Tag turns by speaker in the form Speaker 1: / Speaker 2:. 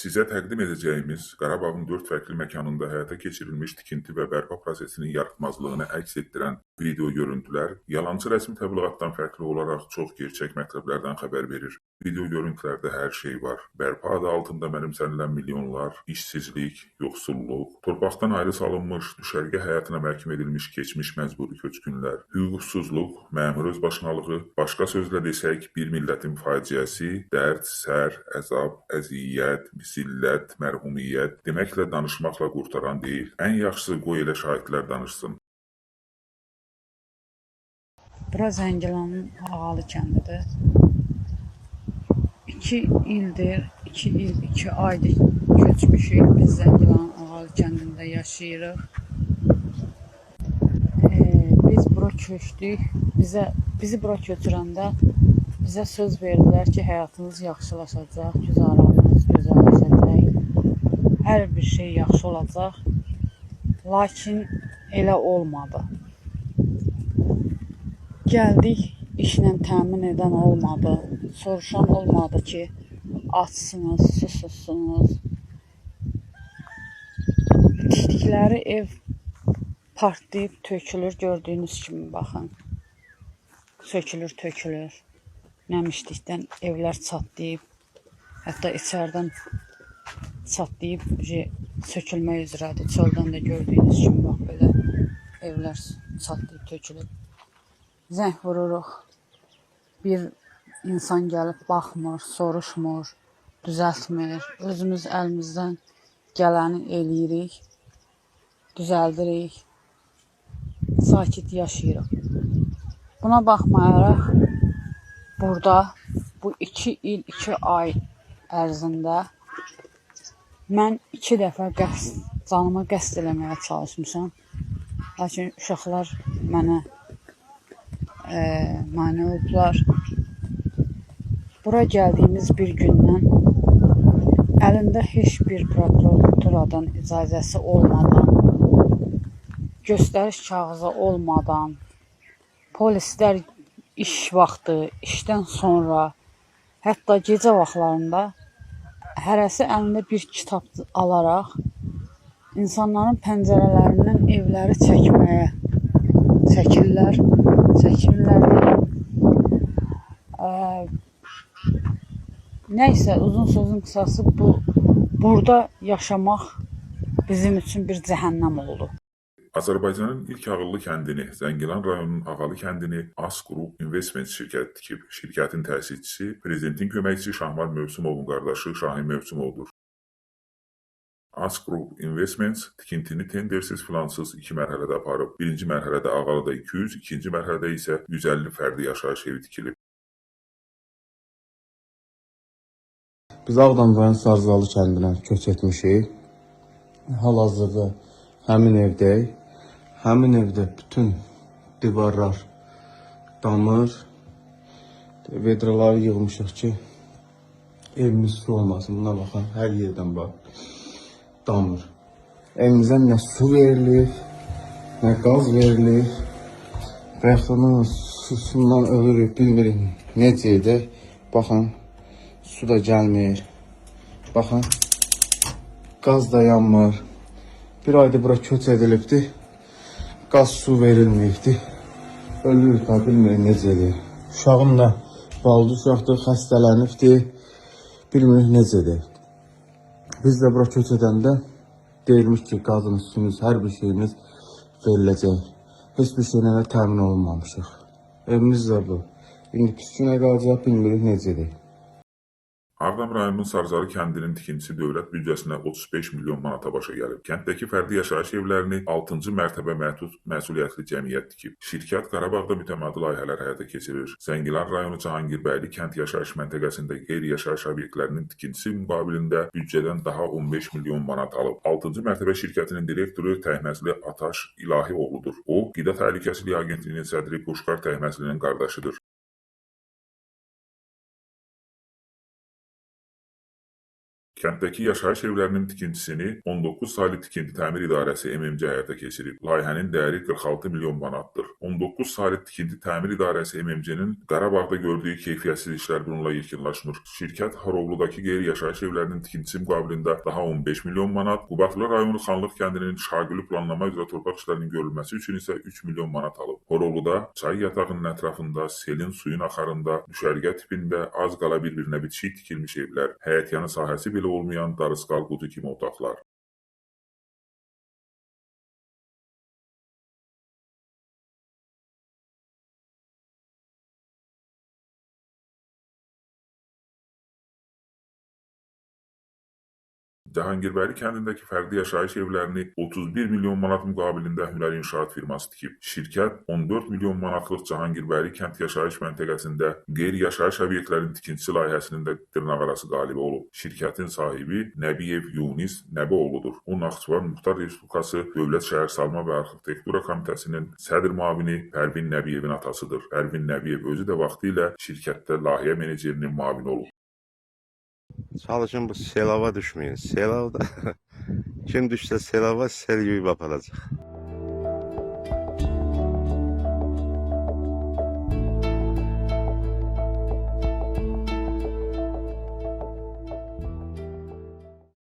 Speaker 1: Sizə təqdim edəcəyimiz Qarabağın 4 fərqli məkanında həyata keçirilmiş tikinti və bərpa prosesinin yaratmazlığını əks etdirən video görüntülər yalançı rəsmi təbliğatdan fərqli olaraq çox gerçək mətləblərdən xəbər verir. Video görüntülərdə hər şey var. Bərpa adı altında mənimsənilən milyonlar, işsizlik, yoxsulluq, torpaqdan ayrı salınmış, düşərgə həyatına məhkum edilmiş keçmiş məcburi köçkünlər, hüquqsuzluq, məmur özbaşınalığı, başqa sözlə desək, bir millətin faciəsi, dərd, sər, əzab, əziyyət, zillət, mərhumiyyət deməklə danışmaqla qurtaran deyil. Ən yaxşısı qoy elə şahidlər danışsın.
Speaker 2: Bura Zəngilanın Ağalı kəndidir. 2 ildir, 2 il, 2 aydır köçmüşük. Biz Zəngilanın Ağalı kəndində yaşayırıq. Biz bura köçdük. Bizi bura köçürəndə bizə söz verdilər ki, həyatınız yaxşılaşacaq, güzaranınız gözəlləşəcək, hər bir şey yaxşı olacaq. Lakin elə olmadı. Gəldik, işlə təmin edən olmadı, soruşan olmadı ki, açsınız, susuzsunuz. Tikdikləri ev partlayıb tökülür, gördüyünüz kimi baxın. Sökülür, tökülür. Nəmişlikdən evlər çatlayıb, hətta içərdən çatlayıb sökülmək üzrədir. Çöldən də gördüyünüz kimi bax belə evlər çatlayıb tökülür. Zəng vururuq, bir insan gəlib baxmır, soruşmur, düzəltmir. Özümüz əlimizdən gələni eləyirik, düzəldirik, sakit yaşayırıq. Buna baxmayaraq, burada bu 2 il, 2 ay ərzində mən 2 dəfə canıma qəsd eləməyə çalışmışam. Lakin uşaqlar mənə mane oldular. Bura gəldiyimiz bir gündən əlində heç bir prokuraturadan icazəsi olmadan, göstəriş kağızı olmadan, polislər iş vaxtı, işdən sonra, hətta gecə vaxtlarında hərəsi əlində bir kitab alaraq insanların pəncərələrindən evləri çəkməyə çəkirlər. Nəysə, uzun sözün qısası burada yaşamaq bizim üçün bir cəhənnəm oldu.
Speaker 1: Azərbaycanın ilk ağıllı kəndini, Zəngilan rayonunun Ağalı kəndini As Group Investment şirkəti tikib. Şirkətin təsisçisi prezidentin köməkçisi Şahmar Mövsümovun qardaşı Şahin Mövsümovdur. As Group Investments tikintini tendersiz filansız 2 mərhələdə aparıb. Birinci mərhələdə Ağalıda 200, ikinci mərhələdə isə 150 fərdi yaşayış evi tikilib.
Speaker 3: Biz Ağdam rayon Sarzalı kəndinə köç etmişik. Hal-hazırda həmin evdəyik. Həmin evdə bütün divarlar damır. Vedraları yığmışıq ki, evimiz su olmasın. Buna baxın, hər yerdən bax, damır. Evimizə nə su verilir, nə qaz verilir. Bayaqdan susundan ölürük, bilmirik necə edək. Baxın, su da gəlmir. Baxın, qaz da yanmır. Bir aydır bura köç edilibdi. Qaz su verilməyibdi. Ölürük ha, bilmirik necə edək. Uşağım da balaca uşaqdır, xəstələnibdi. Bilmirik necə edək. Biz də bura köç edəndə deyilmiş ki, qazımız, suyumuz, hər bir şeyimiz veriləcək. Heç bir şeylə də təmin olunmamışıq. Evimiz də bu. İndi pis günə qalacaq, bilmirik necə edək.
Speaker 1: Ağdam rayonunun Sarzalı kəndinin tikintisi dövlət büdcəsinə 35 milyon manata başa gəlib. Kənddəki fərdi yaşayış evlərini 6-cı mərtəbə məhdud məsuliyyətli cəmiyyət tikib. Şirkət Qarabağda mütəmadi layihələr həyata keçirir. Zəngilan rayonu Cahangirbəyli kənd yaşayış məntəqəsində qeyri-yaşayış obyektlərinin tikintisi müqabilində büdcədən daha 15 milyon manat alıb. 6-cı mərtəbə şirkətinin direktoru Təhməzli Ataş İlahioğludur. O, Qida Təhlükəsizliyi Agentliyinin sədri Qoşqar Təhməzlinin qardaşıdır. Kənddəki yaşayış evlərinin tikintisini 19 saylı Tikinti Təmir İdarəsi MMC həyata keçirib. Layihənin dəyəri 46 milyon manatdır. 19 saylı Tikinti Təmir İdarəsi MMC-nin Qarabağda gördüyü keyfiyyətsiz işlər bununla yekunlaşmır. Şirkət Horovludakı qeyri-yaşayış evlərinin tikintisi müqabilində daha 15 milyon manat, Qubadlı rayonu Xanlıq kəndinin Şaquli planlama üzrə torpaq işlərinin görülməsi üçün isə 3 milyon manat alıb. Horovluda çay yatağının ətrafında, selin suyun axarında, düşərgə tipində az qala bir-birinə bitişik tikilmiş evlər, həyətyanı sahəsi belə olmayan darısqal qutu kimi otaqlar. Cəhangirbəyli kəndindəki fərdi yaşayış evlərini 31 milyon manat müqabilində Hünər İnşaat firması tikib. Şirkət 14 milyon manatlıq Cəhangirbəyli kənd yaşayış məntəqəsində qeyri-yaşayış obyektlərinin tikintisi layihəsinin də dırnaqarası qalibi olub. Şirkətin sahibi Nəbiyev Yunis Nəbioğludur. O, Naxçıvan Muxtar Respublikası Dövlət Şəhərsalma və Arxitektura Komitəsinin sədr müavini Pərvin Nəbiyevin atasıdır. Pərvin Nəbiyev özü də vaxtilə şirkətdə layihə menecerinin müavini olub.
Speaker 4: Çalışın bu selava düşməyin. Selavda kim düşsə selava sel yuyub aparacaq.